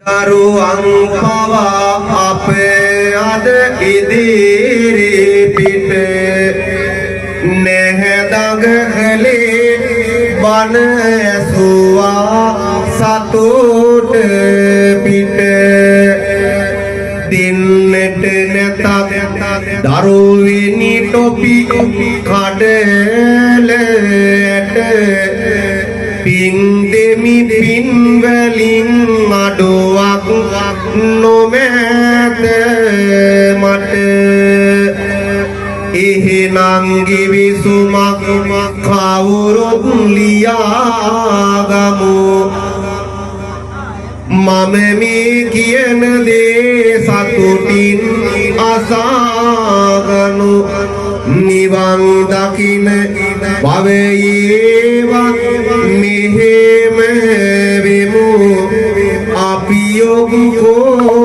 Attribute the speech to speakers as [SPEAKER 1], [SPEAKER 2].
[SPEAKER 1] දරුවන් පවා අප අද ඉදිරි පිට නැහැ දඟහලේ බණ ඇසුවා සතුට පිට දෙන්නට නැතත් දරුවෙනි ටොපි කඩලට පින් දෙමි පින් වලින් අඩුවක් නොමැත මට. එහෙනම් ගිවිසුමක් කවුරුත් ලියාගමු. මම මේ කියන දේ සතුටින් අසාගනු. නිවන් දකින භවයේවත් මෙහෙම වෙමු අපි ඔක්කොම.